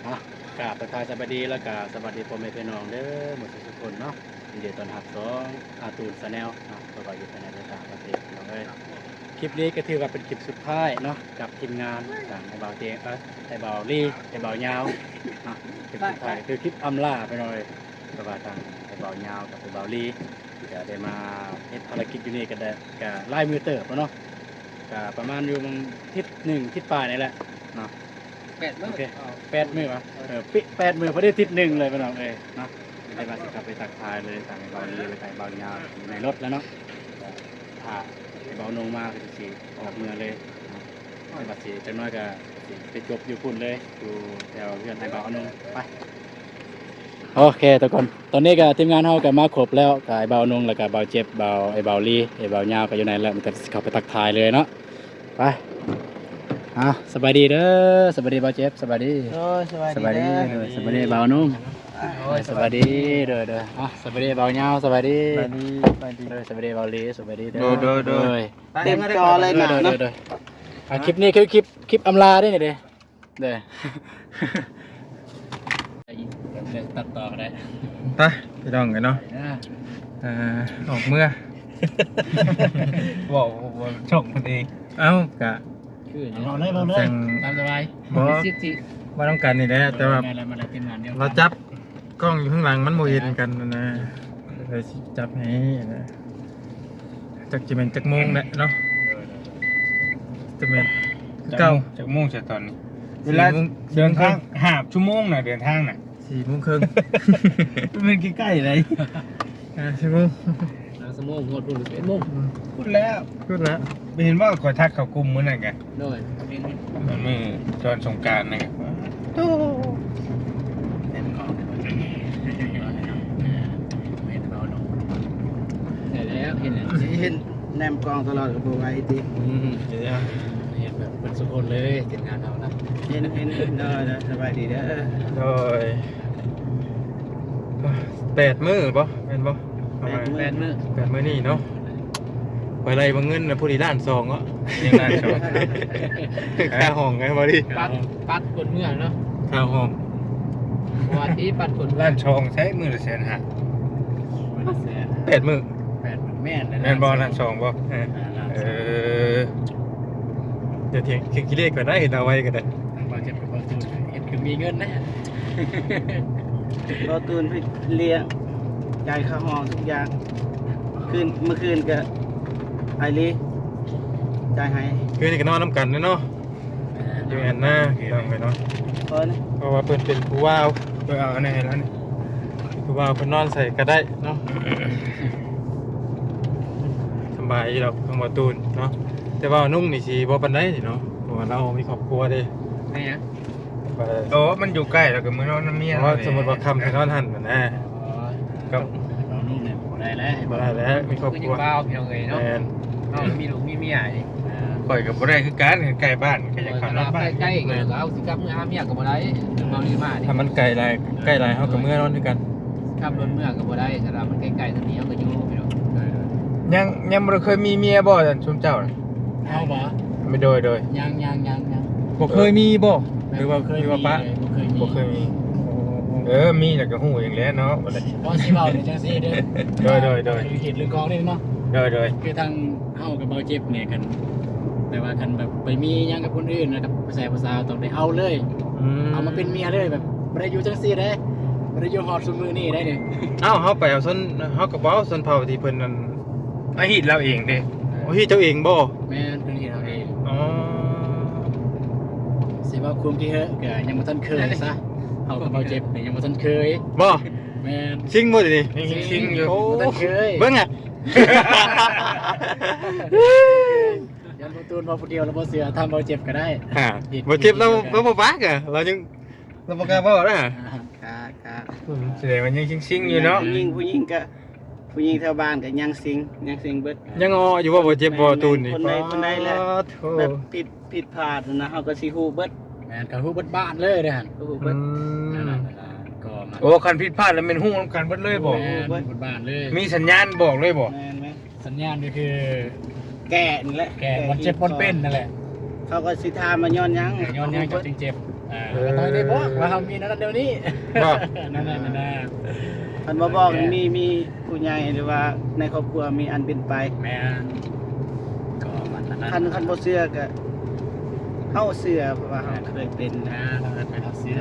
ອ່ະ ກາບທັກທາຍສະບາຍດີ ແລ້ວກະສະຫວັດດີພໍ່ແມ່ພີ່ນ້ອງເດີ ໝົດທຸກຄົນເນາະ. ຍິນດີຕ້ອນຮັບຊ່ອງອາຕູນ Channel ເນາະ ບໍ່ວ່າຢູ່ພາຍໃນ ແລະ ຕ່າງປະເທດ ພີ່ນ້ອງເອີຍ. ຄລິບນີ້ກໍຖືວ່າເປັນຄລິບສຸດທ້າຍເນາະ ກັບທີມງານ ທາງອ້າຍບ່າວເຕ ເອີ ອ້າຍບ່າວລີ ອ້າຍບ່າວຍາວເນາະ. ຄລິບສຸດທ້າຍກໍຄືຄລິບອຳລາ ພີ່ນ້ອງເອີຍ ເພາະວ່າທາງອ້າຍບ່າວຍາວກັບອ້າຍບ່າວລີ ກໍໄດ້ມາເຮັດພາລະກິດຢູ່ນີ້ ກໍໄດ້ ກໍຫຼາຍມື້ເຕີບແລ້ວເນາະ ກໍປະມານຢູ່ປະມານທິດໜຶ່ງ ທິດປາຍນີ້ແຫຼະເນາະ. ແປດມື້ ໂອເຄ ເອີ ແປດມື້ຫວາ ເອີ ເອີ ປິ ແປດມື້ພໍດີທິດໜຶ່ງເລີຍ ພີ່ນ້ອງເອີຍເນາະ. ໄດ້ວ່າຊິເຂົ້າໄປທັກທາຍເລີຍ ທາງອ້າຍບ່າວລີ ແລ້ວກໍອ້າຍບ່າວຍາວຢູ່ໃນລົດແລ້ວເນາະ. ຖ້າອ້າຍບ່າວນົງມາກໍຊິອອກເມືອເລີຍເນາະ. ແຕ່ວ່າຊິ ຈັກໜ້ອຍກໍຊິໄປຈົບຢູ່ພຸ້ນເລີຍ ຢູ່ແຖວເຮືອນອ້າຍບ່າວນົງ. ໄປ ໂອເຄທຸກຄົນ ຕອນນີ້ກໍທີມງານເຮົາກໍມາຄົບແລ້ວ ກໍອ້າຍບ່າວນົງ ແລ້ວກໍບ່າວເຈັບ ບ່າວ ອ້າຍບ່າວລີ ອ້າຍບ່າວຍາວກໍຢູ່ໃນນັ້ນແຫຼະ ມີແຕ່ຊິເຂົ້າໄປທັກທາຍເລີຍເນາະ. ໄປ ເອົາ ສະບາຍດີເດີ ສະບາຍດີບ່າວເຈັບ ສະບາຍດີ ໂດຍ ສະບາຍດີ ສະບາຍດີ ເດີ ໂດຍ ສະບາຍດີບ່າວນຸ່ມ ໂດຍ ສະບາຍດີ ໂດຍ ໂດຍ ອ່ະ ສະບາຍດີບ່າວຍາວ ສະບາຍດີ ສະບາຍດີ ສະບາຍດີ ໂດຍ ສະບາຍດີບ່າວລີ ສະບາຍດີເດີ ໂດຍ ໂດຍ ໂດຍ ໂດຍ ເຕັມຈໍເລີຍນະ ໂດຍ ໂດຍ ໂດຍ ອ່ະ ຄລິບນີ້ຄືຄລິບ ຄລິບອຳລາເດ້ນີ້ເດ້ ເດີ ຕັດຕໍ່ກໍໄດ້ ໄປ ພີ່ນ້ອງເອີຍເນາະ ເອີ ອອກເມືອ ເວົ້າ ເວົ້າຊ່ອງເພິ່ນເອງ ເອົ້າ ກະ ຄື ເວົ້າເລີຍ ເວົ້າເລີຍ ຕາມສະບາຍ ບໍ່ ຊິ ຊິ ມານຳກັນນີ້ແຫຼະ ແຕ່ວ່າ ແມ່ນແລ້ວ ມາແລ້ວ ທີມງານດຽວກັນ ລາວຈັບກ້ອງຢູ່ຂ້າງຫຼັງ ມັນບໍ່ເຫັນກັນນະ ເອີ ເລີຍຊິຈັບໃຫ້ນະ. ຈັກຊິແມ່ນຈັກໂມງແຫຼະເນາະ ຈະແມ່ນຄືເກົ່າ ຈັກໂມງຊະຕອນນີ້ ເວລາເດີນທາງ ຫ້າຊົ່ວໂມງນະ ເດີນທາງນະ ສີ່ໂມງເຄິ່ງ ມັນແມ່ນໃກ້ໆໃດ ຫ້າຊົ່ວໂມງ ຫ້າຊົ່ວໂມງ ຮອດພຸ້ນສິບເອັດໂມງ ອືມ ພຸ້ນແລ້ວ ພຸ້ນແລ້ວ ບໍ່ເຫັນບໍ່ ຂ້ອຍທັກເຂົ້າກຸ່ມມື້ນັ້ນກະ ໂດຍ ມື້ຕອນສົງການນະ ໂອ້ ເຫັນບໍ່ ເຫັນບໍ່ເນາະ ໃຊ່ແລ້ວ ເຫັນແລ້ວ ຊິເຫັນແນມກ້ອງຕະຫຼອດກໍບໍ່ໄຫວຕິ ອືມ ເຫັນແລ້ວ ເຫັນແບບເບິດສູ່ຄົນເລີຍ ທີມງານເຮົານະ ເຫັນ ເຫັນ ເຫັນ ໂດຍ ໂດຍ ສະບາຍດີເດີ ໂດຍ ແປດມື້ບໍ່ ແມ່ນບໍ່? ປະມານ ແປດມື້ ແປດມື້ນີ້ເນາະ ຂ້ອຍໄລ່ເບິ່ງເງິນນະ ຜູ້ນີ້ລ້ານສອງເນາະ ຍັງລ້ານສອງ ຄ່າຫ້ອງໄງ ພໍດີ ປັດ ປັດຄົນເມືອເນາະ ຄ່າຫ້ອງ ເພາະວ່າທີ່ປັດຄົນ ລ້ານສອງໃຊ້ມື້ລະແສນຫ້າ ມື້ລະແສນ ແປດມື້ ແປດມື້ ແມ່ນແລ້ວ ແມ່ນບໍ່ ລ້ານສອງບໍ່? ເອີ ອ່າ ລ້ານສອງ ເອີ ຢ່າຖຽງ ຖຽງກິເລດກ່ອນນະ ເຮັດເອົາໄວ້ກໍໄດ້ ເຮົາຈະເປັນບໍ່ຕູນ ເຮັດຄືມີເງິນນະ ບໍ່ຕູນເພິ່ນລ້ຽງ ຈ່າຍຄ່າຫ້ອງທຸກຢ່າງ ຄືນ ມື້ຄືນກໍອ້າຍລີຈ່າຍໃຫ້ ຄືນນີ້ກໍນອນນຳກັນເນາະ ຢູ່ແອນນາ ພີ່ນ້ອງເອີຍເນາະ ເພາະວ່າເພິ່ນເປັນຜູ້ບ່າວ ເອີ ເອົາອັນນີ້ໃຫ້ລາວນີ້ ຜູ້ບ່າວເພິ່ນນອນໃສກໍໄດ້ເນາະ ສະບາຍຢູ່ດອກ ທາງບ່າວຕູນເນາະ ແຕ່ວ່ານຸ່ງນີ້ຊິບໍ່ປານໃດເນາະ ເພາະວ່າລາວມີຄອບຄົວເດ້ ແມ່ນຫຍັງ? ໂອ້ ມັນຢູ່ໃກ້ ແລ້ວກໍມື້ນອນນຳເມຍ ເພາະວ່າສົມມຸດວ່າຄ່ຳໄປນອນຫັ້ນນະ ອໍ ກັບນ້ອງນຸ່ງນີ້ບໍ່ໄດ້ແລ້ວ ບໍ່ໄດ້ແລ້ວ ມີຄອບຄົວ ຜູ້ຍິງລາວ ພີ່ນ້ອງເອີຍເນາະ ແມ່ນ ເຮົາມີລູກມີເມຍນີ້ ຂ້ອຍກໍບໍ່ໄດ້ຄືກັນ ໃກ້ບ້ານກໍຢາກເຂົ້ານອນບ້ານ ໃກ້ໆ ແມ່ນ ເຮົາຊິກັບເມືອຫາເມຍກໍບໍ່ໄດ້ ເຮົານີ້ມານີ້ ຖ້າມັນໄກຫຼາຍ ໃກ້ຫຼາຍເຮົາກໍເມືອນອນຄືກັນ ຂັບລົດເມືອກໍບໍ່ໄດ້ ຖ້າວ່າມັນໃກ້ໆ ທາງນີ້ເຮົາກໍຢູ່ ພີ່ນ້ອງ ຍັງ ຍັງບໍ່ໄດ້ເຄີຍມີເມຍບໍ່ ອັນຊຸມເຈົ້ານະ? ເຮົາບໍ່? ໂດຍ ໂດຍ ຍັງ ຍັງ ຍັງ ຍັງ ບໍ່ເຄີຍມີບໍ່? ຫຼືວ່າ ຫຼືວ່າປະ? ບໍ່ເຄີຍມີ ບໍ່ເຄີຍມີ ເອີ ມີແລ້ວກໍຮູ້ເອງແຫຼະເນາະ ບໍ່ຊິເວົ້າຈັ່ງຊີ້ເດີ ໂດຍ ໂດຍ ໂດຍ ເລື່ອງເຂດເລື່ອງຂອງນີ້ເນາະ ໂດຍ ໂດຍ ຄືທາງເຮົາກັບບ່າວເຈັບນີ້ກັນ ແຕ່ວ່າຄັນແບບໄປມີຫຍັງກັບຄົນອື່ນນະ ກັບຜູ້ຊາຍຜູ້ສາວ ຕ້ອງໄດ້ເອົາເລີຍ ອືມ ເອົາມາເປັນເມຍເລີຍ ແບບບໍ່ໄດ້ຢູ່ຈັ່ງຊີ້ເດ້ ບໍ່ໄດ້ຢູ່ຮອດຊຸມມື້ນີ້ໄດ໋ນີ້ ເອົ້າ ເຮົາໄປເອົາຊົນ ເຮົາກໍບໍ່ເອົາຊົນເຜົ່າທີ່ເພິ່ນນັ້ນ ອາຮີດລາວເອງເດ້ ໂອ້ ຮີດເຈົ້າເອງບໍ່? ແມ່ນ ເພິ່ນຮີດເຮົາເອງ ອໍ ຊິເວົ້າຄຸມທີ່ເຮີກະຍັງບໍ່ທັນເຄີຍຊະ ເຮົາກັບບ່າວເຈັບນີ້ຍັງບໍ່ທັນເຄີຍ ບໍ່? ແມ່ນ ຊິງບໍ່ດຽວນີ້ ຍັງຊິງຢູ່ ໂອ້ ບໍ່ທັນເຄີຍ ເບິ່ງອະ ຢ້ານບໍ່ຕູນເວົ້າຜູ້ດຽວແລ້ວບໍ່ເຊື່ອ ຖາມບ່າວເຈັບກໍໄດ້ ອ່າ ບ່າວເຈັບລາວ ລາວບໍ່ປາກະ ລາວຍັງ ລາວບໍ່ກ້າເວົ້ານະ ອ່າ ກະ ກະ ອືມ ສະແດງວ່າຍັງຊິງໆຢູ່ເນາະ ຜູ້ຍິງ ຜູ້ຍິງກະ ຜູ້ຍິງແຖວບ້ານກໍຍັງຊິງ ຍັງຊິງເບິດ ຍັງອໍຢູ່ບໍ່ ບໍ່ເຈັບບໍ່ຕູນນີ້ ຄົນໃດ ຄົນໃດແຫຼະ ປາດໂທ້ ແບບຜິດ ຜິດພາດນະ ເຮົາກໍຊິຮູ້ເບິດ ແມ່ນ ກໍຮູ້ເບິດບ້ານເລີຍເດ້ຫັ້ນ ຮູ້ເບິດ ອືມ ກໍມາ ໂອ້ ຄັນຜິດພາດແລ້ວແມ່ນຮູ້ນຳກັນເບິດເລີຍບໍ່? ແມ່ນ ຮູ້ເບິດບ້ານເລີຍ ມີສັນຍານບອກເລີຍບໍ່? ແມ່ນ ແມ່ນ ສັນຍານກໍຄືແກ້ນີ້ແຫຼະ ແກ້ບ່ອນເຈັບບ່ອນເປັນນັ້ນແຫຼະ ເຂົາກໍຊິຖາມວ່າຍ້ອນຫຍັງ ຍ້ອນຫຍັງເຈົ້າຈຶ່ງເຈັບ ເອີ ເອີ ກໍຕ້ອງໄດ້ບອກວ່າເຮົາມີແນວນັ້ນແນວນີ້ ບໍ່ ນັ້ນແຫຼະ ນັ້ນແຫຼະ ຄັນບໍ່ບອກນີ້ມີ ມີຜູ້ໃຫຍ່ ຫຼືວ່າໃນຄອບຄົວມີອັນເປັນໄປ ແມ່ນ ກໍມັນອັນນັ້ນ ຄັນ ຄັນບໍ່ເຊື່ອກໍ ເຮົາເຊື່ອ ເພາະວ່າເຮົາເຄີຍເປັນ ອ່າ ເຮົາເຄີຍເປັນ ເຮົາເຊື່ອ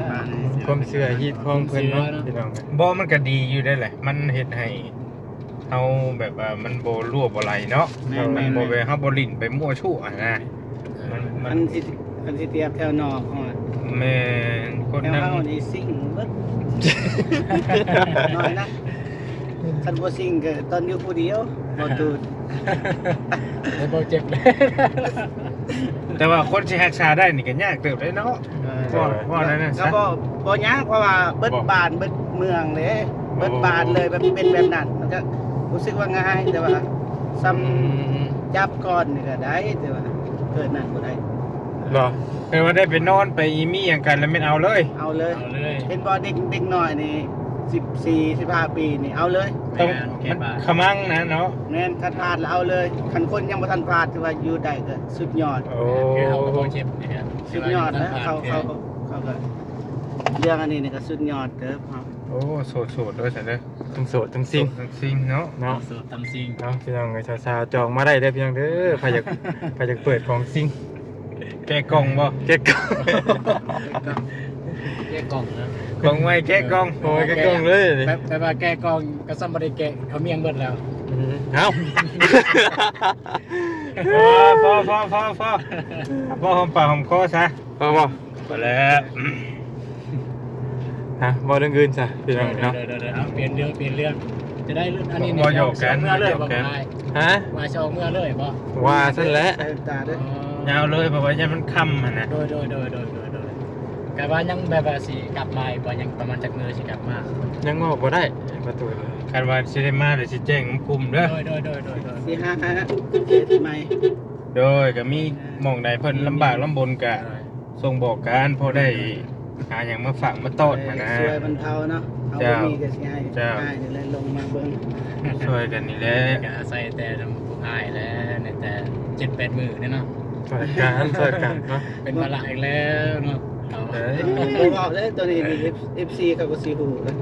ຄວາມເຊື່ອຮີດຄອງເພິ່ນເນາະ ຄວາມເຊື່ອເນາະ ພີ່ນ້ອງ. ບໍ່ ມັນກໍດີຢູ່ເດ້ແຫຼະ ມັນເຮັດໃຫ້ ເຮົາແບບວ່າມັນບໍ່ຮົ່ວບໍ່ໄຫຼເນາະ ແມ່ນໆໆ ມັນບໍ່ແບບເຮົາບໍ່ຫຼິ້ນໄປມົ້ວຊົ່ວນະ ມັນ ມັນ ຄັນຊິ ຄັນຊິຕຽບແຖວນອກເຮົາ ແມ່ນ ຄົນ ແຖວນັ້ນ ເຮົານີ້ຊິງເບິດ ນ້ອຍນະ ຄັນບໍ່ຊິງກໍຕອນຢູ່ຜູ້ດຽວ ບໍ່ຕູດ ບໍ່ເຈັບ ແຕ່ວ່າຄົນຊິຮັກສາໄດ້ນີ້ກໍຍາກເຕີບເດ້ເນາະ. ເອີ ເວົ້າ ເວົ້າແນວນັ້ນ ກໍ ຊະ ບໍ່ ບໍ່ຍາກ ເພາະວ່າເບິດ ບໍ່ ບ້ານເບິດເມືອງເດ້ ເບິດ ໂອ້ ບ້ານເລີຍ ແບບເປັນແບບນັ້ນ ມັນກໍຮູ້ສຶກວ່າງ່າຍ ແຕ່ວ່າສ່ຳ ອືມ ຈັບກ່ອນນີ້ກໍໄດ້ ແຕ່ວ່າເກີດນັ້ນບໍ່ໄດ້ ບໍ່ ແຕ່ວ່າໄດ້ໄປນອນໄປມີຫຍັງກັນແລ້ວແມ່ນເອົາເລີຍ ເອົາເລີຍ ເອົາເລີຍ ເຫັນບໍ່ ເດັກ ເດັກນ້ອຍນີ້ ສິບສີ່ ສິບຫ້າປີນີ້ ເອົາເລີຍ ຕ້ອງ ແມ່ນ ມັນຂະມັງນະເນາະ ແມ່ນ ຄັນພາດແລ້ວເອົາເລີຍ ຄັນຄົນຍັງບໍ່ທັນພາດ ຖືວ່າຢູ່ໄດ້ກໍສຸດຍອດ ໂອ້ ຄືເຮົາກໍບໍ່ເຈັບນີ້ ສຸດຍອດແລ້ວ ເຂົາ ເຂົາ ເຂົາກໍ ເລື່ອງອັນນີ້ນີ້ກໍສຸດຍອດເດີ ໂອ້ ໂສດໆ ເດີຊັ້ນເດີ ທັງໂສດທັງຊິງ ໂສດທັງຊິງເນາະ ເນາະ ໂສດທັງຊິງເນາະ ພີ່ນ້ອງເອີຍ ສາວໆ ຈອງມາໄດ້ເດີພີ່ນ້ອງເດີ ໃຜຢາກ ໃຜຢາກເປີດຂອງຊິງ ແກະກ່ອງບໍ່ ແກະກ່ອງ ແກະກ່ອງນະ ຂອງໃໝ່ແກະກ່ອງ ຂອງໃໝ່ແກະກ່ອງເລີຍ ແບບ ແບບວ່າແກະກ່ອງກໍສ່ຳບໍ່ໄດ້ແກະ ເຂົາມ້ຽງເບິດແລ້ວ ເອົ້າ ພໍ ພໍ ພໍ ພໍ ພໍຫອມປາກຫອມຄໍຊະ ພໍບໍ່? ພໍແລ້ວ ຮະ ເວົ້າເລື່ອງອື່ນຊະ ພີ່ນ້ອງເນາະ ເອີ ເອີ ເອີ ເອົາ ປ່ຽນເລື່ອງ ປ່ຽນເລື່ອງ ຈະໄດ້ ອັນນີ້ ບໍ່ ບໍ່ຫຍອກກັນ ຊິເມືອເລີຍບໍ່? ຮະ ວ່າຊິອອກເມືອເລີຍບໍ່? ວ່າຊັ້ນແຫຼະ ໃສ່ຕາເດີ ອໍ ຍາວເລີຍ ເພາະວ່າຢ້ານມັນຄ່ຳຫັ້ນນະ ໂດຍ ໂດຍ ກະວ່າຍັງແບບວ່າຊິກັບມາອີກບໍ່? ຍັງປະມານຈັກມື້ຊິກັບມາ? ຍັງເວົ້າບໍ່ໄດ້ ປະຕູ ຄັນວ່າຊິໄດ້ມາ ດຽວຊິແຈ້ງຄຸມເດີ ໂດຍ ໂດຍ ໂດຍ ໂດຍ ໂດຍ ຊິຫາເຮັດໃໝ່ ໂດຍ ກໍມີ ອ່າ ໝ່ອງໃດເພິ່ນລຳບາກລຳບົນກະ ໂດຍ ສົ່ງບອກກັນ ພໍໄດ້ ໂດຍ ຫາຫຍັງມາຝາກມາຕ້ອນຫັ້ນນະ ຊ່ວຍບັນເທົາເນາະ ເຮົາ ເຈົ້າ ບໍ່ມີກໍຊິໃຫ້ ເຈົ້າ ອ້າຍນີ້ແຫຼະລົງມາເບິ່ງ ຊ່ວຍກັນນີ້ແຫຼະ ກໍອາໄສແຕ່ນຳພວກອ້າຍແຫຼະ ໃນແຕ່ເຈັດແປດມື້ນີ້ເນາະ ຊ່ວຍກັນ ຊ່ວຍກັນເນາະ ເປັນພາລະອີກແລ້ວເນາະ ເອີຍ ບໍ່ເວົ້າເລີຍ ໂຕນີ້ນີ້ ເອັຟ ເອັຟຊີ ເຂົາກໍຊິຮູ້ແລ້ວ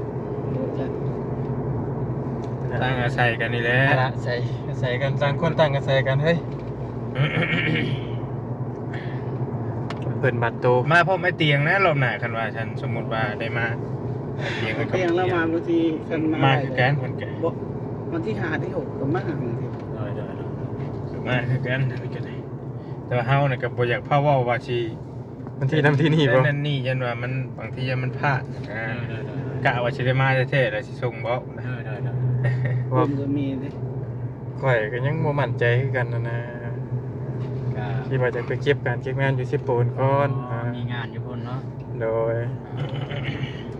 ຕ່າງອາໄສກັນນີ້ແຫຼະ ອາໄສ ອາໄສກັນ ຕ່າງຄົນຕ່າງອາໄສກັນເຮີ້ຍ ເພິ່ນບັດໂຕ ມາພ້ອມອ້າຍຕຽງນະ ລອບໜ້າ ຄັນວ່າຊັ້ນ ສົມມຸດວ່າໄດ້ມາ ອ້າຍຕຽງ ອ້າຍຕຽງລາວມາ ບາງທີຄັນມາ ມາຄືກັນເພິ່ນກໍ ບໍ່ ວັນທີຫ້າ ທີຫົກ ກໍມາ ບາງທີ ໂດຍ ໂດຍ ໂດຍ ມາຄືກັນ ແຕ່ວ່າເຮົານີ້ກໍບໍ່ຢາກພາເວົ້າວ່າຊິ ວັນທີນັ້ນທີນີ້ບໍ່ ນັ້ນນີ້ ຢ້ານວ່າມັນ ບາງທີຢ້ານມັນພາດ ອ່າ ເອີ ໂດຍ ໂດຍ ໂດຍ ກະວ່າຊິໄດ້ມາແທ້ໆ ແລ້ວຊິສົ່ງບອກ ເອີ ໂດຍ ໂດຍ ເພິ່ນກໍມີເດ້ ຂ້ອຍກໍຍັງບໍ່ໝັ້ນໃຈຄືກັນຫັ້ນນະ ກະ ຄິດວ່າຈະໄປເກັບການເກັບງານຢູ່ເຊໂປນກ່ອນ ອໍ ອ່າ ມີງານຢູ່ພຸ້ນເນາະ ໂດຍ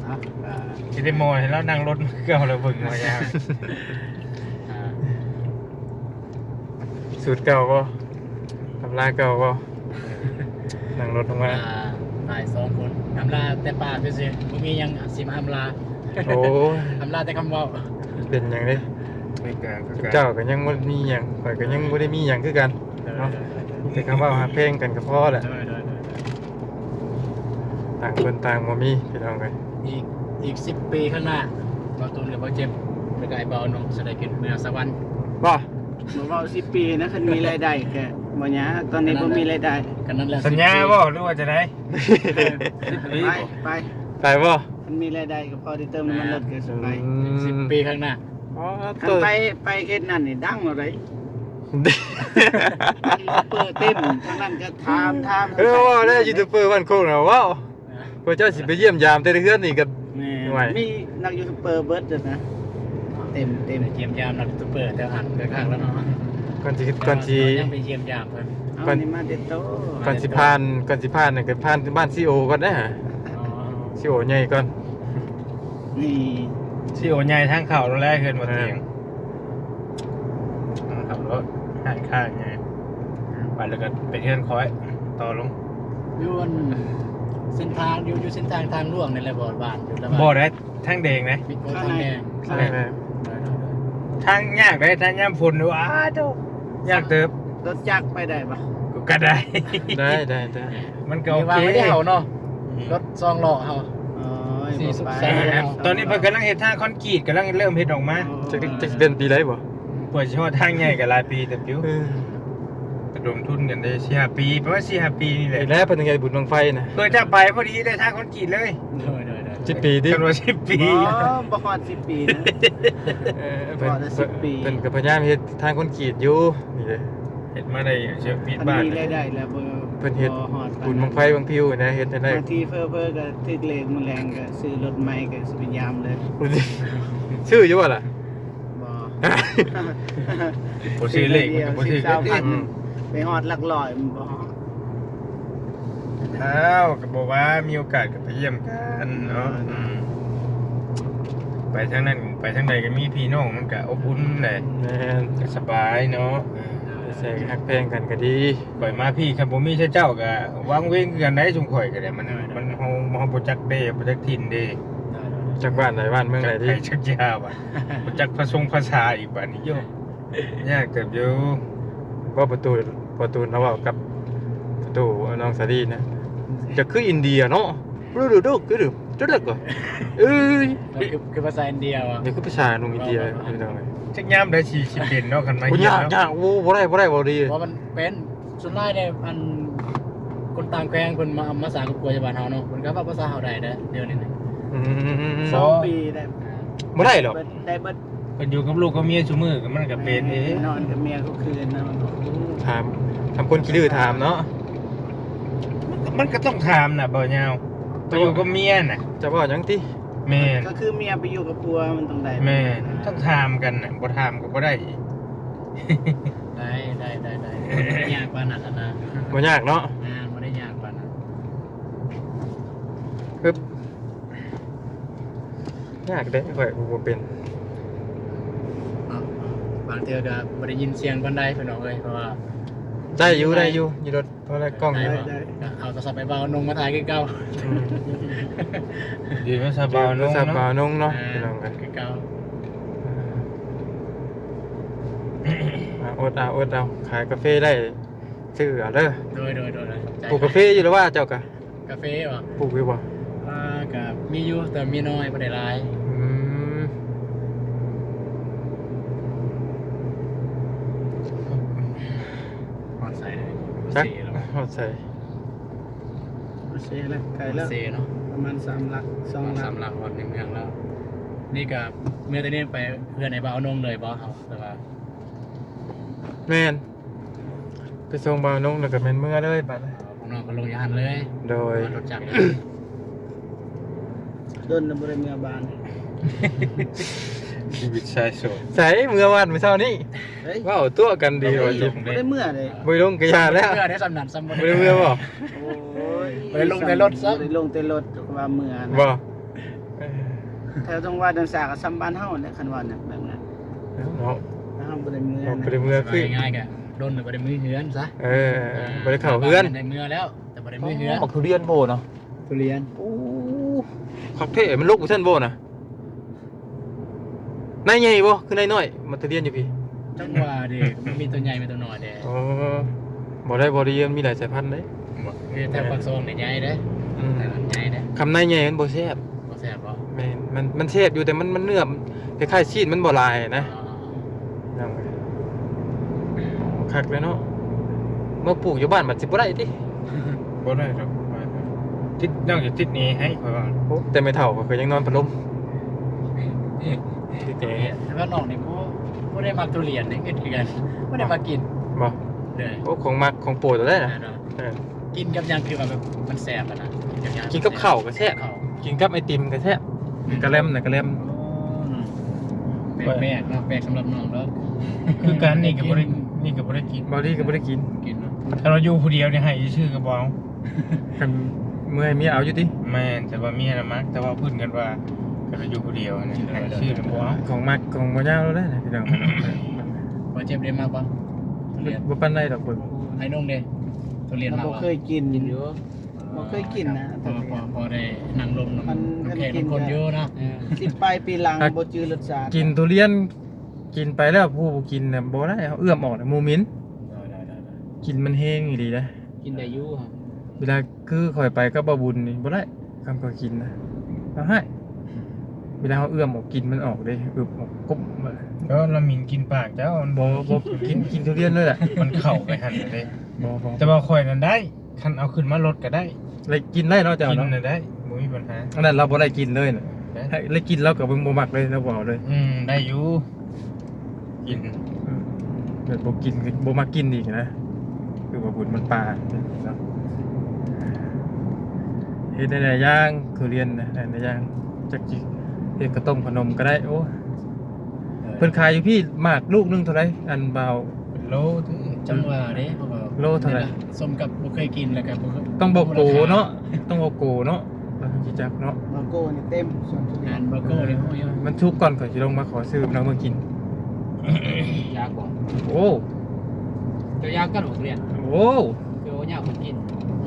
ອ່າ ຊິໄດ້ໝໍໃຫ້ລາວນັ່ງລົດຄືເກົ່າແລ້ວ ເບິ່ງວ່າຍາມ ອ່າ ສູດເກົ່າບໍ່? ຕຳລາເກົ່າບໍ່? ນັ່ງລົດລົງມາ ອ່າ ອ້າຍສອງຄົນ ອຳລາແຕ່ປາກຊື່ໆ ບໍ່ມີຫຍັງຊິມາອຳລາ ໂອ້ຍ ອຳລາແຕ່ຄຳເວົ້າ ເປັນຫຍັງເດ້ ຄືກັນ ເຈົ້າກໍຍັງບໍ່ມີຫຍັງ ຂ້ອຍກໍຍັງບໍ່ໄດ້ມີຫຍັງຄືກັນເນາະ ມີແຕ່ຄຳເວົ້າຮັກແພງກັນກໍພໍແຫຼະ ໂດຍ ໂດຍ ໂດຍ ໂດຍ ຕ່າງຄົນຕ່າງບໍ່ມີ ພີ່ນ້ອງເອີຍ ອີກ ອີກສິບປີຂ້າງໜ້າ ບ່າວຕູນກັບບ່າວເຈັບ ແລ້ວກໍອ້າຍບ່າວນ້ອງ ຊິໄດ້ຂຶ້ນເມືອສະຫວັນ ບໍ່? ບໍ່ເວົ້າສິບປີນະ ຄັນມີລາຍໄດ້ກໍບໍ່ຍາກ ຕອນນີ້ບໍ່ມີລາຍໄດ້ ກໍນັ້ນແຫຼະ ສັນຍາບໍ່ ຫຼືວ່າຈັ່ງໃດ? ໄປ ໄປ ໄປບໍ່? ຄັນມີລາຍໄດ້ກໍພໍໄດ້ເຕີມນ້ຳມັນລົດກໍຊິໄປ ອືມ ສິບປີຂ້າງໜ້າ ອໍ ຄັນໄປ ໄປເຂດນັ້ນນີ້ດັງເລີຍ ຢູທູບເປີເຕັມ ທາງນັ້ນກໍຖາມ ຖາມ ເອີ ເວົ້າແລ້ວ ຢູທູບເປີບ້ານໂຄກນະ ເວົ້າ ພວກເຈົ້າຊິໄປຢ້ຽມຢາມແຕ່ເຮືອນນີ້ກໍ ແມ່ນ ໂອ້ຍ ມີນັກຢູທູບເປີເບິດນະ ເຕັມ ເຕັມ ໄປຢ້ຽມຢາມນັກຢູທູບເປີແຖວຫັ້ນກໍຄັກແລ້ວເນາະ ກ່ອນຊິ ກ່ອນຊິ ຍັງໄປຢ້ຽມຢາມເພິ່ນ ເອົາ ກ່ອນ ນີ້ມາແຕ່ໂຕ ກ່ອນຊິຜ່ານ ກ່ອນຊິຜ່ານນັ້ນກໍຜ່ານບ້ານຊີໂອກ່ອນເດ້ ອໍ ຊີໂອໃຫຍ່ກ່ອນ ນີ້ ຊີໂອໃຫຍ່ທາງເຂົ້າໂລດແຫຼະ ເຮືອນບໍ່ຕຽງ ອ່າ ທາງເຂົ້າໂລດ ຮ້ານຄ້າໃຫຍ່ ໄປແລ້ວກໍໄປເຮືອນຂ້ອຍ ຕໍ່ລົງ ຢູ່ອັນເສັ້ນທາງ ຢູ່ ຢູ່ເສັ້ນທາງທາງຫຼວງນີ້ແຫຼະບໍ່? ບ້ານຢູ່ລະ ບໍ່ໄດ້ ທາງແດງເດ້ ໂອ້ ທາງແດງ ທາງຍາກເດ້ ທາງຍາມຝົນ ວ້າໂທ້ ຍາກເຕີບ ລົດຈັກໄປໄດ້ບໍ່? ກໍໄດ້ ໄດ້ ໄດ້ ໄດ້ ມັນກໍໂອເຄ ວ່າໄດ້ເຮົາເນາະ ອື ລົດສອງລໍ້ເຮົາ ໂອ້ຍ ສີ່ສິບສາມ ຕອນນີ້ເພິ່ນກຳລັງເຮັດທາງຄອນກຣີດ ກຳລັງເລີ່ມເຮັດອອກມາ ຈັກ ຈັກເປັນປີໃດບໍ່? ກວ່າຊິຮອດທາງໃຫຍ່ກໍຫຼາຍປີເຕີບຢູ່ ເອີ ກະລົງທຶນກັນໄດ້ສີ່ຫ້າປີ ປະມານສີ່ຫ້າປີນີ້ແຫຼະ ນີ້ແຫຼະເພິ່ນເຮັດບຸນບັ້ງໄຟນະ ເພື່ອຈະໄປພໍດີໄດ້ທາງຄອນກຣີດເລີຍ ໂດຍໆໆ ສິບປີຕິ ຄັນວ່າສິບປີ ບໍ່ ບໍ່ຮອດສິບປີນະ ເອີ ເພິ່ນ ບໍ່ຮອດສິບປີ ເພິ່ນກໍພະຍາຍາມເຮັດທາງຄອນກຣີດຢູ່ ນີ້ເດ້ ເຮັດມາໄດ້ເສຍປິດບ້ານ ມີລາຍໄດ້ແລ້ວ ເພິ່ນເຮັດບຸນບັ້ງໄຟບັ້ງພິວນະ ເຮັດໃຫ້ໄດ້ ບາງທີເຜີໆກໍຖືກເລກ ມື້ແລງກໍຊື້ລົດໃໝ່ ກໍຊິໄປຢາມເລີຍ ຊື້ຢູ່ບໍ່ລະ? ບໍ່ ບໍ່ຊື້ເລກ ບໍ່ຖືກ ສິບ ຊາວພັນ ອືມ ໄປຮອດຫຼັກຮ້ອຍ ມັນບໍ່ຮອດ ອ້າວ ກໍບໍ່ວ່າ ມີໂອກາດກໍໄປຢ້ຽມກັນເນາະ ອືມ ໄປທາງນັ້ນ ໄປທາງໃດກໍມີພີ່ນ້ອງ ມັນກໍອົບອຸ່ນແຫຼະ ແມ່ນ ກໍສະບາຍເນາະ ເອີ ໄປໃສກໍຮັກແພງກັນກໍດີ ຂ້ອຍມາພີ້ ຄັນບໍ່ມີເຈົ້າກໍວາງເວງຄືກັນໄດ໋ ຊຸມຂ້ອຍກໍໄດ້ ມັນ ມັນ ເຮົາ ເຮົາບໍ່ຈັກເດ້ ບໍ່ຈັກຖິ່ນເດ້ ຈັກບ້ານໃດບ້ານເມືອງໃດຕິ ຈັກໄຜຈັກຢາ ບໍ່ຈັກພາຊົງພາສາອີກບາດນີ້ ໂຍ ຍາກເຕີບຢູ່ ເວົ້າປະຕູ ປະຕູລາວເວົ້າກັບປະຕູນ້ອງສາລີນະ ຈະຄືອິນເດຍເນາະ ເອີຍ ຄື ຄືພາສາອິນເດຍວະ ນີ້ຄືພາສາໜຸ່ມອິນເດຍ ພີ່ນ້ອງເອີຍ ຈັກຍາມໃດຊິ ຊິເປັນເນາະ ຄັນມາ ໂອ້ ຍາກ ຍາກ ໂອ້ ບໍ່ໄດ້ ບໍ່ໄດ້ ບໍ່ດີ ເພາະມັນເປັນ ສ່ວນຫຼາຍເດ ອັນ ຄົນຕ່າງແຂວງເພິ່ນມາ ມາສ້າງຄອບຄົວຢູ່ບ້ານເຮົາເນາະ ເພິ່ນກໍເວົ້າພາສາເຮົາໄດ້ເດ້ ດຽວນີ້ນະ ອືມ ສອງປີໄດ້ ບໍ່ໄດ້ດອກ ໄດ້ເບິດ ເພິ່ນຢູ່ກັບລູກກັບເມຍຊຸມື້ ກໍມັນກໍເປັນເອງ ນອນກັບເມຍທຸກຄືນນະ ຖາມ ຖາມຄົນຂີ້ດື້ຖາມເນາະ ມັນກໍ ມັນກໍຕ້ອງຖາມນະ ບໍ່ຍາວ ໄປຢູ່ກັບເມຍນະ ຈະເວົ້າຫຍັງຕິ ແມ່ນ ກໍຄືເມຍໄປຢູ່ກັບຜົວ ມັນຕ້ອງໄດ້ ແມ່ນ ຕ້ອງຖາມກັນນະ ບໍ່ຖາມກໍບໍ່ໄດ້ອີກ ໄດ້ ໄດ້ ໄດ້ ໄດ້ ບໍ່ໄດ້ຍາກປານນັ້ນນະ ບໍ່ຍາກເນາະ ແມ່ນ ບໍ່ໄດ້ຍາກປານນັ້ນ ປຶບ ຍາກເດ້ ຂ້ອຍບໍ່ເປັນເນາະ ບາງເທື່ອກໍບໍ່ໄດ້ຍິນສຽງປານໃດ ພີ່ນ້ອງເອີຍ ເພາະວ່າ ໄດ້ຢູ່ ໄດ້ຢູ່ ຢູ່ລົດ ໂທລະກ້ອງ ໄດ້ບໍ່ ໄດ້ ກໍເອົາໂທລະສັບໄປບ່າວນົງມາຖ່າຍຄືເກົ່າ ອືມ ດີໂທລະສັບບ່າວນົງ ໂທລະສັບບ່າວນົງເນາະ ພີ່ນ້ອງເອີຍ ຄືເກົ່າ ອ່າ ອົດເອົາ ອົດເອົາ ຂາຍກາເຟໄດ້ ຊື້ເອົາເດີ ໂດຍ ໂດຍ ໂດຍ ປູກກາເຟຢູ່ແລ້ວວ່າເຈົ້າກະ ກາເຟຫວາ? ປູກຢູ່ບໍ່? ອ່າ ກະມີຢູ່ ແຕ່ມີນ້ອຍ ບໍ່ໄດ້ຫຼາຍ ອືມ ຮອດໃສ ຈັກ ຮອດໃສ ຮອດເຊແລ້ວ ໃກ້ແລ້ວ ຮອດເຊເນາະ ປະມານສາມຫຼັກ ສອງຫຼັກ ປະມານສາມຫຼັກ ຮອດໃນເມືອງແລ້ວ ນີ້ກະເມື່ອແຕ່ນີ້ໄປເຮືອນໄອ້ບ່າວນົງເລີຍບໍ່ເຮົາ ຫຼືວ່າ ແມ່ນ ໄປສົ່ງບ່າວນົງແລ້ວກໍແມ່ນເມືອເລີຍບາດນີ້ ພວກນ້ອງກໍລົງຢູ່ຫັ້ນເລີຍ ໂດຍ ລົດຈັກ ດົນນະບໍ່ໄດ້ເມືອບ້ານ ຊີວິດຊາຍໂສດ ໃສເມືອບ້ານມື້ເຊົ້ານີ້ ເຮີ້ຍ ເວົ້າຕົວະກັນດີວ່າ ບໍ່ໄດ້ເມືອເດ້ ບໍ່ໄດ້ລົງກະຢ່າແລ້ວ ເມືອໄດ້ສ່ຳນັ້ນ ສ່ຳບໍ່ໄດ້ ບໍ່ໄດ້ເມືອບໍ່? ໂອ້ຍ ບໍ່ໄດ້ລົງແຕ່ລົດຊ້ຳ ບໍ່ໄດ້ລົງແຕ່ລົດ ວ່າເມືອນະ ບໍ່? ເອີ ແຖວຈັງຫວັດນັ້ນສາກໍສ່ຳບ້ານເຮົາແຫຼະ ຄັນວ່າແບບນັ້ນເນາະ ເຮົາບໍ່ໄດ້ເມືອ ບໍ່ໄດ້ເມືອຄື ງ່າຍໆ ກະດົນບໍ່ໄດ້ມືເຮືອນຊະ ເອີ ອ່າ ບໍ່ໄດ້ເຂົ້າເຮືອນ ໄດ້ເມືອແລ້ວ ແຕ່ບໍ່ໄດ້ມືເຮືອນ ບັກທຸລຽນໂພນະ ທຸລຽນ ໂອ້ ຄັກແທ້ ມັນລົກຢູ່ຊັ້ນບໍ່ນະ? ໃນໃຫຍ່ບໍ່ ຄືໃນນ້ອຍ? ມັນຕະລຽນຢູ່ພີ້ ຈັງຫວະເດ້ ມັນມີໂຕໃຫຍ່ ມີໂຕນ້ອຍເດ້ ໂອ້ ບໍ່ໄດ້ ບໍ່ໄດ້ ມັນມີຫຼາຍສາຍພັນເດ້ ບໍ່ ແຖວປາກຊ່ອງນີ້ໃຫຍ່ເດ້ ອືມ ໃຫຍ່ເດ້ ຄຳໃນໃຫຍ່ມັນບໍ່ແຊບ ບໍ່ແຊບບໍ່? ແມ່ນ ມັນ ມັນແຊບຢູ່ ແຕ່ມັນ ມັນເນື້ອຄ້າຍໆ ຊີ້ນມັນບໍ່ຫຼາຍນະ ອໍ ພີ່ນ້ອງເອີຍ ຄັກເລີຍເນາະ ມາປູກຢູ່ບ້ານບັດຊິບໍ່ໄດ້ຕິ? ບໍ່ໄດ້ດອກ ຕິດ ນອກຈາກຕິດແອໃຫ້ຂ້ອຍວ່າ ໂອ້ ແຕ່ແມ່ເຖົ້າຂ້ອຍກໍຍັງນອນພັດລົມ ຕິດແອ ແຕ່ວ່ານ້ອງນີ້ບໍ່ ບໍ່ໄດ້ມັກທຸລຽນເດ້ ເຮັດຄືກັນ ບໍ່ໄດ້ມັກກິນ ບໍ່? ໂດຍ ໂອ້ ຂອງມັກຂອງໂປດເລີຍນະ ເອີ ກິນກັບຫຍັງຄືວ່າແບບມັນແຊບຫັ້ນນະ ກິນກັບຫຍັງ ກິນກັບເຂົ້າກໍແຊບ ກິນກັບໄອຕິມກໍແຊບ ກະແລັມນະ ກະແລັມ ແປກໆເນາະ ແປກສຳລັບນ້ອງເນາະ ຄືກັນ ນີ້ກໍບໍ່ໄດ້ ນີ້ກໍບໍ່ໄດ້ກິນ ບໍ່ດີກໍບໍ່ໄດ້ກິນ ກິນເນາະ ຖ້າເຮົາຢູ່ຜູ້ດຽວນີ້ໃຫ້ຊື່ໆກໍບໍ່ເອົາ ຄັນເມື່ອຍເມຍເອົາຢູ່ຕິ? ແມ່ນ ແຕ່ວ່າເມຍນະມັກ ແຕ່ວ່າເພິ່ນກັນວ່າ ຄັນເຮົາຢູ່ຜູ້ດຽວນີ້ ໃຫ້ຊື່ແລ້ວບໍ່ເອົາ ຂອງມັກຂອງບໍ່ຍາວແລ້ວນະ ພີ່ນ້ອງ ບໍ່ເຈັບໄດ້ມັກບໍ່? ທຸລຽນ ບໍ່ປານໃດດອກເພິ່ນ ໄອ້ນ້ອງເດ້ ທຸລຽນມັກບໍ່? ບໍ່ເຄີຍກິນ ກິນຢູ່ ບໍ່ເຄີຍກິນນະ ພໍ ພໍ ພໍໄດ້ນັ່ງລົມນຳ ມັນ ນຳແຂກ ນຳຄົນຢູ່ເນາະ ເອີ ສິບປາຍປີຫຼັງ ບໍ່ຈື່ລົດຊາດ ກິນທຸລຽນ ກິນໄປແລ້ວຜູ້ບໍ່ກິນນະບໍ່ໄດ້ ເຮົາເອື້ອມອອກນະໝູ່ໝິນ ໂດຍໆໆໆ ກິ່ນມັນແຮງອີ່ຫຼີນະ ກິນໄດ້ຢູ່ ຫາ ເວລາຄືຂ້ອຍໄປກັບບ່າວບຸນນີ້ບໍ່ໄດ້ ຄັນຂ້ອຍກິນນະ ລາວຮ້າຍ. ເວລາເຮົາເອື້ອມອອກ ກິ່ນມັນອອກເດ້ ອຶບອອກ ກົບມາ. ກໍລະໝິ່ນກິ່ນປາກເຈົ້າ. ບໍ່ ບໍ່ກິນ ກິນທຸລຽນເລີຍແຫຼະ ມັນເຂົ້າໄປຫັ້ນເດ້. ບໍ່ ບໍ່ ແຕ່ວ່າຂ້ອຍນັ້ນໄດ້ ຄັນເອົາຂຶ້ນມາລົດກໍໄດ້ ໄດ້ກິນໄດ້ເນາະເຈົ້າເນາະ. ກິນນະໄດ້ ບໍ່ມີບັນຫາ. ອັນນັ້ນລາວບໍ່ໄດ້ກິນເລີຍນະ. ໄດ້ ໃຫ້ ໄດ້ກິນລາວກໍບໍ່ ບໍ່ມັກເລີຍ ລາວບໍ່ເອົາເລີຍ. ອືມ ໄດ້ຢູ່ ກິນ ອືມ ແບບບໍ່ກິນ ບໍ່ມັກກິນອີກນະ ຄືວ່າບຸນມັນປາເນາະ. ເຮັດໄດ້ຫຼາຍຢ່າງ ທຸລຽນນະ ໄດ້ຫຼາຍຢ່າງ ຈັກຊິເຮັດກະຕົ້ມຂະໜົມກໍໄດ້. ໂອ້ ເອີ ເພິ່ນຂາຍຢູ່ພີ້ ໝາກລູກໜຶ່ງເທົ່າໃດ ອັນບ່າວ? ເປັນໂລເດ້ ຈັ່ງວ່າເດ້ ເພາະວ່າໂລເທົ່າໃດ? ສົມກັບບໍ່ເຄີຍກິນ ແລ້ວກໍບໍ່ ຕ້ອງບ່າວໂກເນາະ ຕ້ອງບ່າວໂກເນາະ ເຮົາຊິຈັກເນາະ. ບ່າວໂກນີ້ເຕັມສວນທຸລຽນ. ແມ່ນ ບ່າວໂກນີ້ຮູ້ຢູ່. ມັນສຸກກ່ອນ ຂ້ອຍຊິລົງມາຂໍຊື້ນຳເມືອກິນ. ຢາກບໍ່? ໂອ້ ເຈົ້າຢາກກັນບໍ່ທຸລຽນ? ໂອ້ ຄືວ່າຢາກມາກິນ.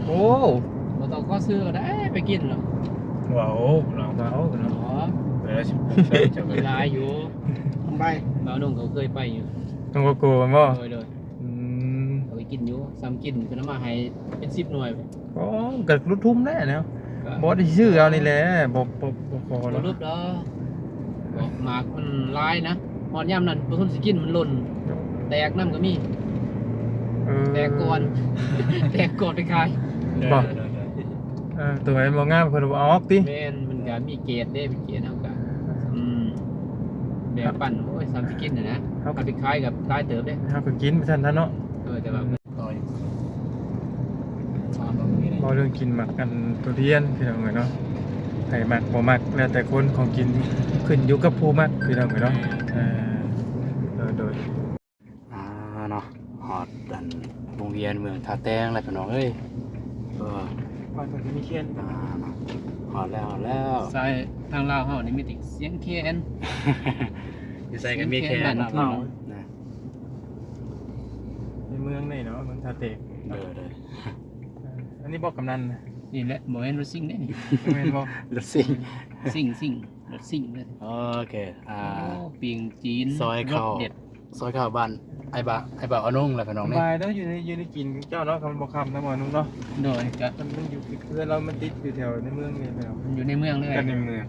ໂອ້ ບໍ່ຕ້ອງຂໍຊື້ກໍໄດ້ ໄປກິນເນາະ. ວ້າວເນາະ ວ້າວເນາະ. ເອີ ຊິ ຫຼາຍຢູ່ ໄປ ບ່າວໜຸ່ງເຂົາເຄີຍໄປຢູ່. ຕ້ອງບໍ່ໂກແມ່ນບໍ່? ໂດຍ ໂດຍ. ອືມ ເອົາໄປກິນຢູ່ ຊ້ຳກິນເພິ່ນເອົາມາໃຫ້ເປັນສິບໜ່ວຍ. ອໍ ກໍຫຼຸດທຸ່ມແຫຼະແນວ ກໍບໍ່ໄດ້ຊື້ເອົານີ້ແຫຼະ ບໍ່ ບໍ່ ບໍ່ຂໍ ບໍ່ຫຼຸດດອກ. ບໍ່ ໝາກມັນຫຼາຍນະ ຮອດຍາມນັ້ນບໍ່ສົມຊິກິນ ມັນຫຼົ່ນ ແຕກນຳກໍມີ. ເອີ ແຕກກ່ອນ ແຕກກ່ອນໄປຂາຍ. ບໍ່ ໂດຍ ໂດຍ ໂດຍ. ເອີ ໂຕໃດບໍ່ງາມເພິ່ນບໍ່ເອົາອອກຕິ? ແມ່ນ ມັນກໍມີເກດເດ້ ເປັນເກດ ເຮົາກໍ ອືມ ແບ່ງປັນ. ໂອ້ຍ ສາມສິບກິນນະ ເຮົາກໍໄປຂາຍກໍຫຼາຍເຕີບເດ້ ເຮົາກໍກິນຊັ້ນນະເນາະ. ເອີ ແຕ່ວ່າ ອືມ ເວົ້າເລື່ອງກິນໝາກອັນທຸລຽນ ພີ່ນ້ອງເອີຍເນາະ ໃຜມັກບໍ່ມັກແລ້ວແຕ່ຄົນ ຂອງກິນຂຶ້ນຢູ່ກັບຜູ້ມັກ ພີ່ນ້ອງເອີຍເນາະ. ເອີ ໂດຍ ໂດຍ. ອ່າເນາະ ຮອດອັນວົງວຽນເມືອງທ່າແຕງແລ້ວພີ່ນ້ອງເອີຍ. ເອີ ບ້ານເພິ່ນກໍມີແຄນ. ອ່າເນາະ ຮອດແລ້ວ ຮອດແລ້ວ. ສາຍທາງລາວເຮົານີ້ມີແຕ່ສຽງແຄນ ຢູ່ໃສກໍມີແຄນ ສຽງແຄນບ້ານເຮົານະ. ໃນເມືອງນີ້ເນາະ ເມືອງທ່າແຕງ. ເດີ ເດີ. ອັນນີ້ບໍ່ກຳນັນນະ? ນີ້ແຫຼະ ບໍ່ແມ່ນລົດຊິງເດ້ນີ້. ບໍ່ແມ່ນບໍ່? ລົດຊິງ ຊິງ ຊິງ ລົດຊິງເດ້. ໂອເຄ ອ່າ ໂອ້ ປີ້ງຈີນ ຊອຍເຂົ້າ ລົດເດັດ ຊອຍເຂົ້າບ້ານອ້າຍບ່າວ ອ້າຍບ່າວອານຸງແຫຼະພີ່ນ້ອງ. ສະບາຍເນາະ ຢູ່ໃນ ຢູ່ໃນກິນເຈົ້າເນາະ ຄັນບໍ່ຄ່ຳນຳອານຸງເນາະ. ໂດຍ ກະ ມັນ ມັນຢູ່ເຂດເຮືອນລາວ ມັນຕິດຢູ່ແຖວໃນເມືອງນີ້ແຫຼະ ມັນຢູ່ໃນເມືອງເລີຍ ກັນໃນເມືອງ.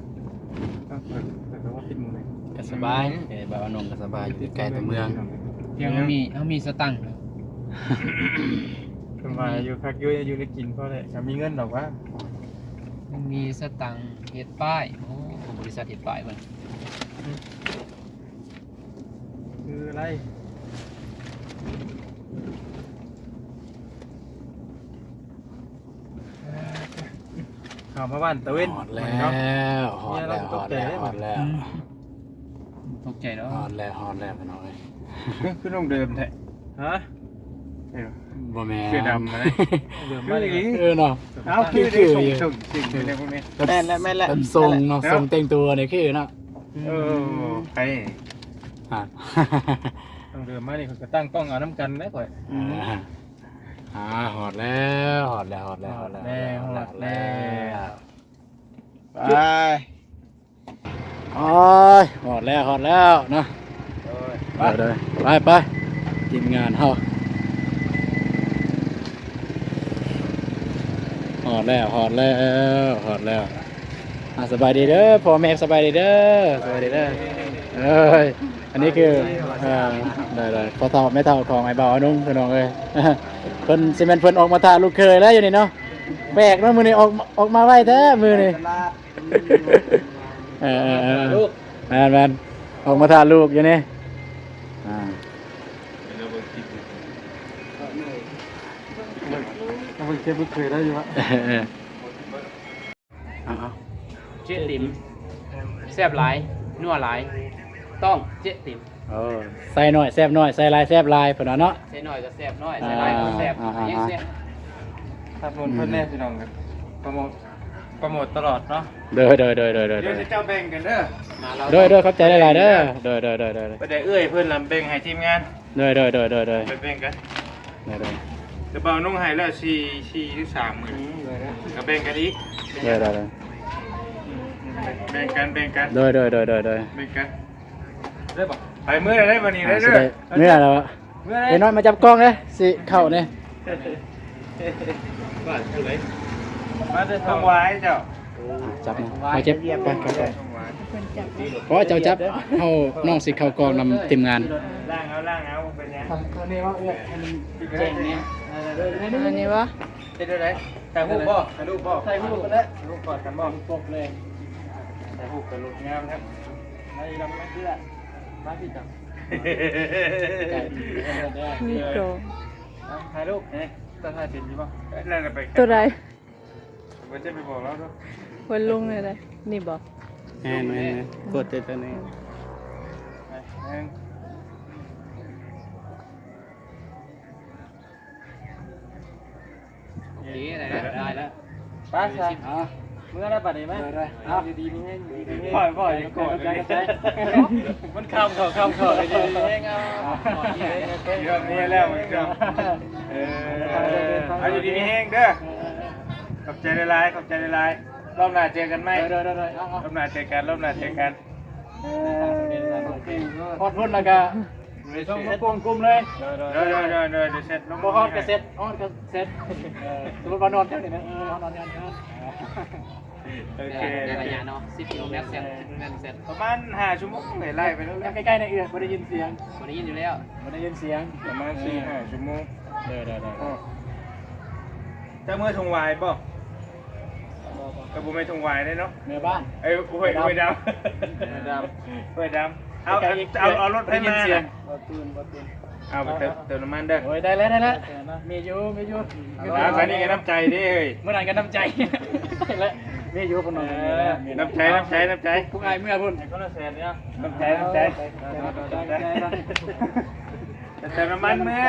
ກໍ ກໍ ກໍວ່າຕິດເມືອງ ກໍສະບາຍ. ອືມ ເອີ ບ່າວອານຸງກໍສະບາຍ ຢູ່ໃກ້ແຕ່ເມືອງ. ພຽງເຮົາມີ ເຮົາມີສະຕັງ ເພິ່ນວ່າຢູ່ຄັກຢູ່ ຢູ່ໄດ້ກິນພໍແຫຼະ ກໍມີເງິນດອກວ່າ ມີສະຕັງເຮັດປ້າຍ. ໂອ້ ບໍລິສັດເຮັດປ້າຍເພິ່ນ ຄືອະໄລ? ເຂົ້າມາບ້ານຕາເວັນ ຮອດແລ້ວ ຮອດແລ້ວ ຮອດແລ້ວ ຮອດແລ້ວ. ອືມ ຕົກໃຈເນາະ ຮອດແລ້ວ ຮອດແລ້ວພີ່ນ້ອງເອີຍ. ຄື ຄືນ້ອງເດີມແທ້. ຮະ? ບໍ່ແມ່ນ ເສື້ອດຳນະ ເດີມມາເລີຍ. ເອີເນາະ ເອົາ ຄື ຄື ຄື ຄື ຄື ຄື ແມ່ນແລ້ວ ແມ່ນແລ້ວ ແບບຊົງເນາະ ຊົງແຕ່ງຕົວນີ້ຄືເນາະ. ເອີ ໄປ ຮະ ນ້ອງເດີມມານີ້ ຂ້ອຍກໍຕັ້ງກ້ອງເອົານຳກັນແຫຼະຂ້ອຍ. ອ່າ ອ່າ ຮອດແລ້ວ ຮອດແລ້ວ ຮອດແລ້ວ ຮອດແລ້ວ ຮອດແລ້ວ ຮອດແລ້ວ. ໄປ ໂອ້ຍ ຮອດແລ້ວ ຮອດແລ້ວເນາະ. ໂດຍ ໄປ ໄປ ໄປ ທີມງານເຮົາ ຮອດແລ້ວ ຮອດແລ້ວ ຮອດແລ້ວ. ອ່າ ສະບາຍດີເດີພໍ່ແມ່ ສະບາຍດີເດີ ສະບາຍດີເດີ. ເອີຍ ອັນນີ້ຄື ເອີ ໄດ້ໆ ພໍ່ເຖົ້າແມ່ເຖົ້າຂອງອ້າຍບ່າວອານຸງ ພີ່ນ້ອງເອີຍ. ເພິ່ນ ຊິແມ່ນເພິ່ນອອກມາຖ້າລູກເຂີຍແລ້ວຢູ່ນີ້ເນາະ. ແປກເນາະ ມື້ນີ້ອອກ ອອກມາໄວແທ້ມື້ນີ້. ເອີ ເອີ ເອີ ແມ່ນໆ ອອກມາຖ້າລູກຢູ່ນີ້. ອ່າ ເອົາໄປເກັບລູກເຂີຍໄດ້ຢູ່ວະ. ເອີ ເອີ ເອົາ ເຈຕິມ ແຊບຫຼາຍ ນົວຫຼາຍ ຕ້ອງເຈຕິມ. ໂອ້ ໃສ່ໜ້ອຍແຊບໜ້ອຍ ໃສ່ຫຼາຍແຊບຫຼາຍ ເພິ່ນວ່າເນາະ. ໃສ່ໜ້ອຍກໍແຊບໜ້ອຍ ອ່າ ໃສ່ຫຼາຍກໍແຊບ ອ່າ ແຮງແຊບ. ສະໜັບສະໜູນເພິ່ນແດ່ ອືມ ພີ່ນ້ອງ ໂປຣໂມດ ໂປຣໂມດຕະຫຼອດເນາະ. ໂດຍ ໂດຍ ໂດຍ ໂດຍ ໂດຍ ດຽວຈະເຈົ້າແບ່ງກັນເດີ ມາລາວ ໂດຍ ໂດຍ ຂອບໃຈຫຼາຍໆເດີ. ໂດຍ ໂດຍ ໂດຍ ໂດຍ ໂດຍ ໄປໄດ້ເອື້ອຍເພິ່ນລະແບ່ງໃຫ້ທີມງານ. ໂດຍ ໂດຍ ໂດຍ ໂດຍ ໂດຍ ໄປແບ່ງກັນ. ໂດຍ ໂດຍ ແຕ່ບ່າວນຸ່ງໃຫ້ແລ້ວສີ່ ສີ່ຫຼືສາມໝື່ນ ອືມ ກໍແບ່ງກັນອີກ. ໂດຍ ໂດຍ ໂດຍ ແບ່ງກັນ ແບ່ງກັນ. ໂດຍ ໂດຍ ໂດຍ ໂດຍ ໂດຍ ແບ່ງກັນ. ໄດ້ບໍ່? ໄປເມືອໄດ້ບັດນີ້ ອ່າ ໄດ້ເດີ ຊິໄດ້ເມືອແລ້ວ. ເອີ ເອີນ້ອຍມາຈັບກ້ອງເດ້ ຊິເຂົ້ານີ້. ມາແຕ່ທາງຫວາຍເຈົ້າ. ຈັບມາ ມາເກັບ ໄປ ໄປ ໄປ. ເພິ່ນຈັບ ເພາະວ່າເຈົ້າຈັບ ເຮົາ ນ້ອງຊິເຂົ້າກ້ອງນຳທີມງານ. ລ້າງເອົາ ລ້າງເອົາ ບໍ່ເປັນຫຍັງ. ອັນນີ້ວ່າເອື້ອຍ ອັນແຈ້ງນີ້ ອັນນີ້ບໍ່ ເຮັດແນວໃດ? ຖ່າຍຮູບບໍ່? ຖ່າຍຮູບບໍ່? ຖ່າຍຮູບກໍໄດ້ ຖ່າຍຮູບກ່ອນກັນບໍ່? ປົບເລີຍ ຖ່າຍຮູບກັບລົດງາມແທ້. ມາອີກລຳ ມາເພື່ອ ມາພີ່ເຈົ້າ. ມີກ້ອງ ອ່ະ ຖ່າຍຮູບ ເອີ ເຈົ້າຖ່າຍເປັນຢູ່ບໍ່? ເອີ ນັ້ນແຫຼະ ໄປ ໂຕໃດ? ບໍ່ຈະໄປບອກລາວດອກ. ເພິ່ນລົງແນວໃດ? ນີ້ບໍ່? ແມ່ນໆໆ ກົດແຕ່ຕົວນີ້. ໄປ ໜຶ່ງ ໂອເຄ ໄດ້ແລ້ວ ໄດ້ແລ້ວ ໄປຊະ. ເອົາ ເມືອແລ້ວບັດນີ້ ໄປ. ໄດ້ ເອົາ ຢູ່ດີມີແຮງ ຢູ່ດີມີແຮງ. ພໍ່ ພໍ່ ຢ່າໂກດ ຂອບໃຈ ຂອບໃຈ. ມັນຄ່ຳເຂົ້າ ຄ່ຳເຂົ້າ ຢູ່ດີມີແຮງ. ເອົາ ເອົາ ເອົາ ເອົາ ເອົາ ເອົາ ເອີ ເອົາ ຢູ່ດີມີແຮງເດີ. ຂອບໃຈຫຼາຍໆ ຂອບໃຈຫຼາຍໆ. ລອບໜ້າເຈີກັນໃໝ່. ໂດຍໆໆ ເອົາໆ ລອບໜ້າເຈີກັນ ລອບໜ້າເຈີກັນ. ຮອດພຸ້ນແລ້ວກະສົ່ງລົງກຸ່ມເລີຍ. ໂດຍໆໆ ໂດຍໆ ເຊັດລົງ ບໍ່ຮອດກະເຊັດ ຮອດກະເຊັດ. ເອີ ສົມມຸດວ່ານອນແຖວນີ້ນະ ເອີ ນອນ ນອນ ນອນ. ໂອເຄ ໄລຍະເນາະ ສິບກິໂລແມັດເຊັດ ສິບກິໂລແມັດເຊັດ ປະມານຫ້າຊົ່ວໂມງ ໄລ່ໄປແລ້ວ. ໃກ້ໆ ໃນເອື້ອຍ ບໍ່ໄດ້ຍິນສຽງ ບໍ່ໄດ້ຍິນຢູ່ແລ້ວ ບໍ່ໄດ້ຍິນສຽງ. ປະມານສີ່ຫ້າຊົ່ວໂມງ. ເດີໆໆ ເຈົ້າເມືອທົ່ງຫວາຍບໍ່? ກະບໍ່ແມ່ນທົ່ງຫວາຍເດ້ເນາະ ເມືອບ້ານ. ເອີ ຫ້ວຍ ຫ້ວຍດຳ ຫ້ວຍດຳ ຫ້ວຍດຳ. ເອົາ ເອົາ ເອົາລົດໃຜມາ? ບໍ່ຕື່ນ ບໍ່ຕື່ນ. ເອົາໄປເຕີມ ເຕີມນ້ຳມັນເດີ. ໂອ້ຍ ໄດ້ແລ້ວ ໄດ້ແລ້ວ ມີຢູ່ ມີຢູ່. ອັນນີ້ກະນ້ຳໃຈເດ້ເຮີ້ຍ ມື້ນັ້ນກະນ້ຳໃຈ ແລະ ມີຢູ່ ເພິ່ນວ່າ ເອີ ນ້ຳໃຈ ນ້ຳໃຈ ນ້ຳໃຈ. ພວກອ້າຍເມືອພຸ້ນ ໃຫ້ຄົນລະແສນເນາະ. ນ້ຳໃຈ ນ້ຳໃຈ ເຕີມນ້ຳມັນເມືອ.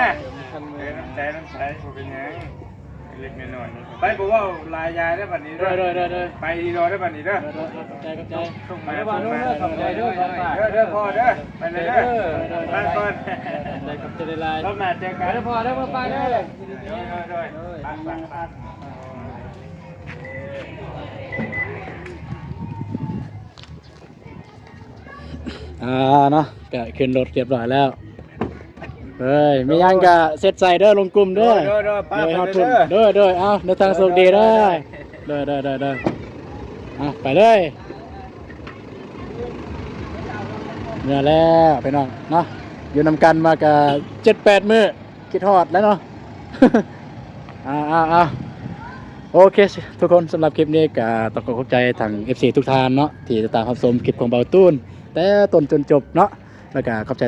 ເອີ ນ້ຳໃຈ ນ້ຳໃຈ ບໍ່ເປັນຫຍັງ ເລັກນ້ອຍ. ໄປ ບໍ່ເວົ້າຫຼາຍຢາຍເດີບັດນີ້ເດີ. ໂດຍໆໆໆ ໄປດີລໍເດີບັດນີ້ເດີ. ໂດຍໆ ຂອບໃຈ ຂອບໃຈ. ສົ່ງມາ ເດີ ເດີ ຂອບໃຈເດີ ເດີ ເດີພໍ່ເດີ. ໄປເລີຍເດີ ໄປກ່ອນ. ຂອບໃຈ ຂອບໃຈຫຼາຍໆ ລອບໜ້າເຈີກັນ. ເດີພໍ່ເດີ ໄປເດີ. ໂດຍໆໆ ໄປໆໆ. ອ່າເນາະ ກະຂຶ້ນລົດຮຽບຮ້ອຍແລ້ວ. ເອີຍ ມີຫຍັງກະເຊັດໃສ່ເດີ ລົງກຸ່ມເດີ. ໂດຍໆໆ ໄປ ໂດຍ ຮອດທຸນເດີ. ໂດຍໆ ເອົາ ເດີນທາງໂຊກດີເດີ. ໂດຍໆໆໆ ເອົາ ໄປເລີຍ. ເມືອແລ້ວພີ່ນ້ອງເນາະ ຢູ່ນຳກັນມາກະເຈັດແປດມື້. ຄິດຮອດແລ້ວເນາະ. ເອົາໆໆ ໂອເຄທຸກຄົນ ສຳລັບຄລິບນີ້ກະຕ້ອງຂໍຂອບໃຈທາງເອັບຊີທຸກທ່ານເນາະ ທີ່ຕິດຕາມຮັບຊົມຄລິບຂອງເບົາຕູນແຕ່ຕົ້ນຈົນຈົບເນາະ. ແລ້ວກະຂອບໃຈ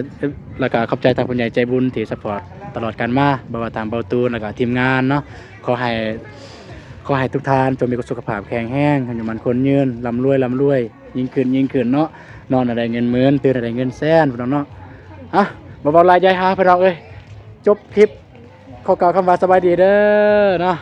ແລ້ວກະຂອບໃຈທາງຜູ້ໃຫຍ່ໃຈບຸນທີ່ຊັບພອດຕະຫຼອດການມາ ບໍ່ວ່າທາງເບົາຕູນ ແລ້ວກະທີມງານເນາະ. ຂໍໃຫ້ ຂໍໃຫ້ທຸກທ່ານຈົ່ງມີສຸຂະພາບແຂງແຮງ ອາຍຸໝັ້ນຂວັນຍືນ ລ່ຳລວຍ ລ່ຳລວຍ ຍິ່ງຂຶ້ນ ຍິ່ງຂຶ້ນເນາະ. ນອນໃຫ້ໄດ້ເງິນໝື່ນ ຕື່ນໃຫ້ໄດ້ເງິນແສນ ພີ່ນ້ອງເນາະ. ອ່ະ ບໍ່ເວົ້າຫຼາຍຢາຍຫາ ພີ່ນ້ອງເອີຍ ຈົບຄລິບ ຂໍກ່າວຄຳວ່າສະບາຍດີເດີເນາະ.